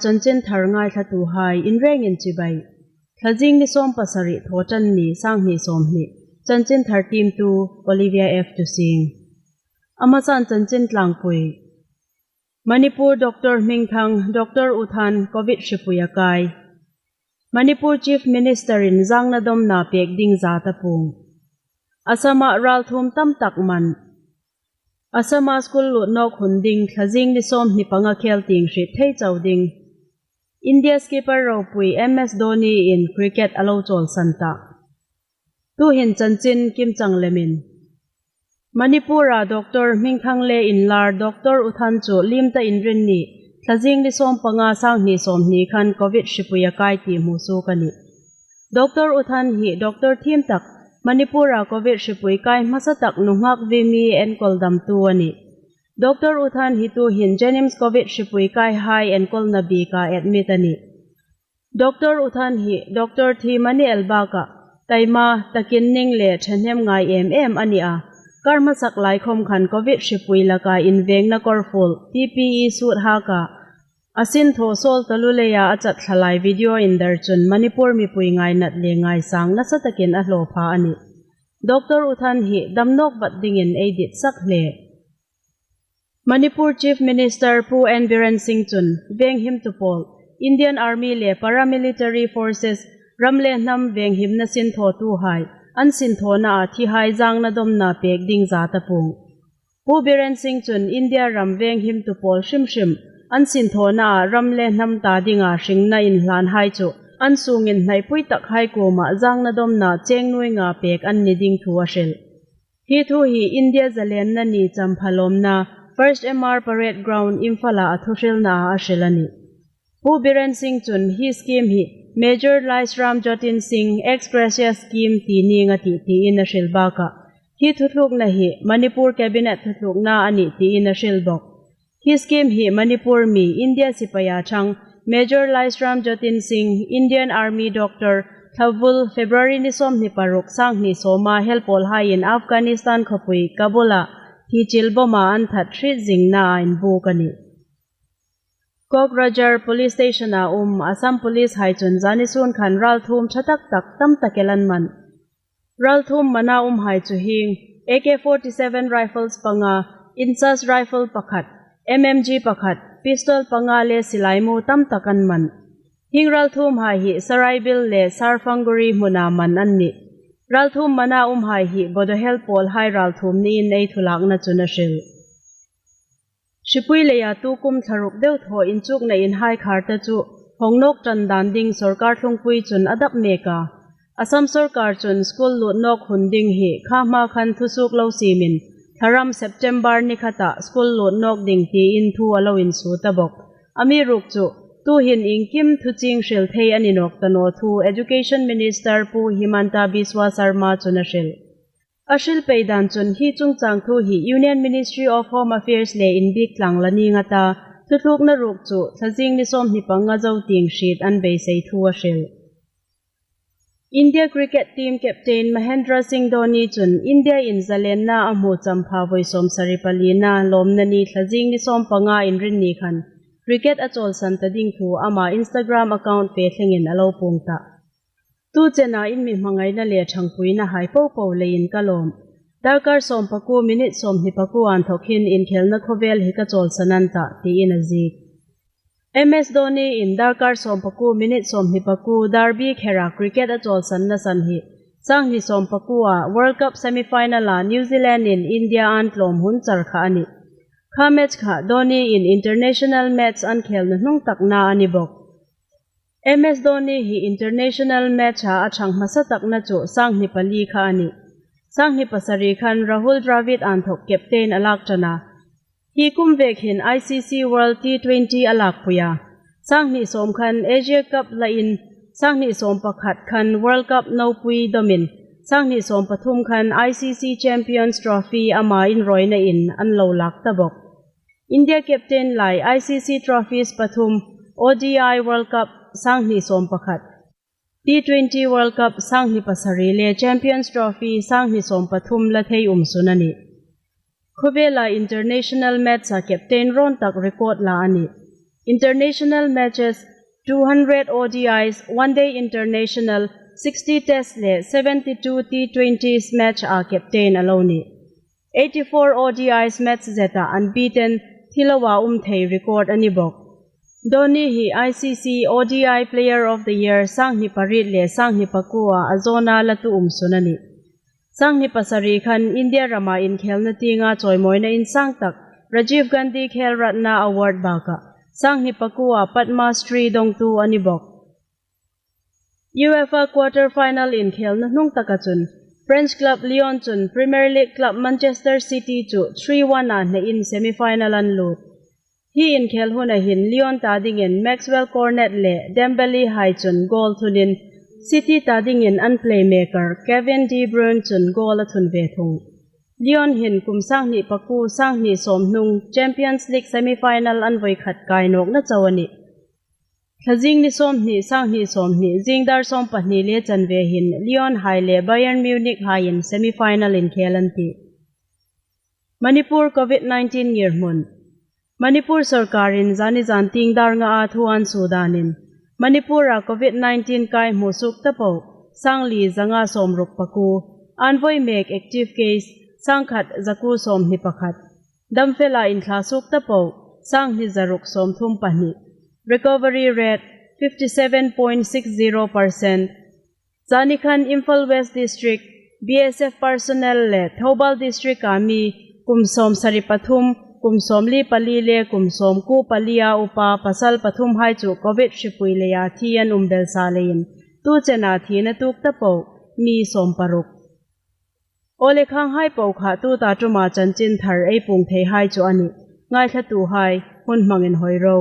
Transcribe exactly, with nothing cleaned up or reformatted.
Chanchin thar ngaithlatuhai in rengin chibai. Thlazing ni sawm pasari, Thawṭanni, sanghni sawmhni. Chanchin thar tiemtu Olivia F Tusing. A hmasan chanchin tlangpui. Manipur Doctor Hmingthang, Doctor U Than Covid hripui a kai. Manipur Chief Minister-in zangna dawmna pek ding zat a puong. Assam-a ralthuom tam tak man. Assam-a school lut nawk hun ding, thlazing ni sawmhni panga khel tieng hriet thei chau ding. India skipper ropui M S Dhoni-in cricket a lo chawlsan ta. Tuhin chanchin kimchang lemin. Manipur-a Doctor Hmingthang le inlar Doctor U Than chu liem ta Inrinni, thlazing ni sawm panga, sanghni sawmhni khan Covid hripui a kai ti hmusuok a nih. Doctor U Than hi doctor thiem tak, Manipur-a Covid hripui kai hmasa tak nunghak ve mi enkawl damtu a nih. Doctor U Than hi tuhin JNIMS Covid hripui kaihai enkawlna bika admit a nih. Doctor U Than hi doctor thi mani el bakah taima, takin ning le ṭhahnem ngai em em a ni a. Kar hmasak lai khom khan Covid hripui laka invengna kawrfuol, P P E suit haka, a sinthaw sawl taluo leia a chat thlalai video indar chun Manipur mipui ngainat le ngaisang nasa takin a hlaw pha a nih. Doctor U Than hi dam nawk vat dingin ei ditsak hle. Manipur Chief Minister Pu N Biren Singh chun venghimtu pawl, Indian Army le Paramilitary Forces, ram le hnam venghimna sinthawtuhai, an sinthawna a thihai zangna dawmna pek ding zat a puong. Pu Biren Singh chun India ram venghimtu pawl hrim hrim, an sinthawna a ram le hnam ta dinga hringna inhlanhai chu, an sungin hnaipui takhai kuoma zangna dawmna cheng nuoi nga pek an ni ding thu a hril. Hi thu hi India zalenna ni champha lawmna First M R Parade Ground Imphal-a a thuhrilnaa a hril a nih. Pu Biren Singh chun hi scheme hi Major Laisram Jatin Singh Ex Gratia Scheme ti ning a tih tiin a hril bakah, hi thutlukna hi Manipur Cabinet thutlukna a nih tiin a hril bawk. Hi scheme hi Manipur mi India sipaia ṭhang Major Laisram Jatin Singh, Indian Army doctor, thlavul February ni sawmhni paruk, sanghni sawma helpawlhaiin Afghanistan khawpui Kabul-a thichil bawma an that hriet zingna a inbuk a nih. Kokrajhar Police Station-a um Assam Police hai chun zani sun khan ralthuom ṭha tak tak tam tak el an man. Ralthuom mana umhai chu hieng A K forty-seven rifles panga, INSAS rifle pakhat, M M G pakhat, pistol panga le silai mu tam tak an man. Hieng ralthuomhai hi Saraibil le Sarfanguri hmuna man an nih. Ralthuom mana umhai hi Bodo helpawlhai ralthuom niin ei thulakna chun a hril. Hripui leia tukum thla ruk deu thaw inchukna inhai khar ta chu hawng nawk ṭan dan ding sawrkar thlungpui chun a dap mek a. Assam sawrkar chun school lut nawk hun ding hi kha hma khan thusuok lo siemin, thlaram September ni khata school lut nawk ding tiin thu a lo insuo ta bawk. Amiruokchu, tuhin iengkim thu chieng hril thei a ni nawk ta naw thu Education Minister Pu Himanta Biswa Sarma chun a hril. A hril pei dan chun hi chungchang thu hi Union Ministry of Home Affairs le inbiek tlang la ning a ta, thutlukna ruok chu thlazing ni sawmhni panga zo tieng hriet an beisei thu a hril. India cricket team captain Mahendra Singh Dhoni chun India-in zalenna a hmu champha vawi sawmsari palina lawmna ni thlazing ni sawm panga Inrinni khan cricket a chawlsan ta ding thu ama Instagram account fe thlengin a lo puong ta. Tu chena in mi hmangaina le ṭhangpuinahai popo leiin ka lawm. Darkar sawm pakuo minute sawmhni pakuo inthawk hin inkhelna khawvel hi ka chawlsan an ta, tiin a ziek. M S Dhoni-in darkar sawm pakuo minute sawmhni pakuo Derby khera cricket a chawlsanna san hi sanghni sawm pakuoa World Cup semi-final-a New Zealand-in India an tlawm hun char kha a nih. Kha match kha Dhoni-in international match an khelna hnung takna a ni bawk. M S Dhoni hi international match-a a ṭhang hmasa takna chu sanghni pali kha a nih. Sanghni pasari khan Rahul Dravid inthawk captain a lak ṭan a. Hi kum vek hin I C C World T twenty a lakpui a. Sanghni sawm khan Asia Cup lain, sanghni sawm pakhat khan World Cup nopui dawmin, sanghni sawm pathum khan I C C Champions Trophy ama inrawinain an lo lak ta bawk. India captain lai I C C trophies pathum, O D I World Cup sanghni sawm pakhat, T twenty World Cup sanghni pasari le Champions Trophy sanghni sawm pathum la thei um sun a nih. Khawvela international match-a captain rawn tak record la a nih. International matches, two hundred O D Is, one day international, sixty test le seventy-two T twenty match a captain a lo nih. Eighty-four O D Is match zeta unbeaten thi loa um thei record a ni bawk. Dhoni hi I C C O D I Player of the Year sanghni pariet le sanghni pakuo a zawna latu um sun a nih. Sanghni pasari khan India rama inkhelna tienga chawimawina insang tak Rajiv Gandhi Khel Ratna Award baka sanghni pakuo Padma Shri dongtu a ni bawk. UEFA quarter final inkhelna hnung taka chun French club Lyon chun Premier League club Manchester City chu three one a hnein semi-final an lut. Hi inkhel huna hin Lyon ta dingin Maxwell Cornet le Dembele hai chun goal thunin, City ta dingin an playmaker Kevin De Bruyne chun goal a thun ve thung. Lyon hin kum sanghni pakuo sanghni sawm hnung Champions League semi-final an voi khat kai nawkna chau a nih. Thlazing ni sawmhni sanghni sawmhni zingdar sawm pahni le chanve hin Lyon hai le Bayern Munich haiin semi-final inkhel an tih. Manipur COVID nineteen ngirhmun. Manipur sorkarin zani zan tieng dar ngaa thu an suo danin Manipura COVID nineteen kai hmu suok ta po sangli zanga sawmruk pakuo, an voi mek active case sangkhat zakuo sawmhni pakhat, damfela inthla suok ta po sanghni zaruk sawmthum pahni, recovery rate fifty-seven point six zero percent. Zanikhan Imphal West District, B S F personnel le Thoubal District a mi kum sawmsari pathum, kum sawmli pali le kum sawmkuo palia upa pasal pathum hai chu COVID hripui leia thi an um belsa leiin tu chena thina tuok ta po mi sawmparuk. Aw le, khang hai po kha tuta ṭuma chanchin thar ei puong thei hai chu a nih. Ngaithlatuhai, hun hmangin hoi ro.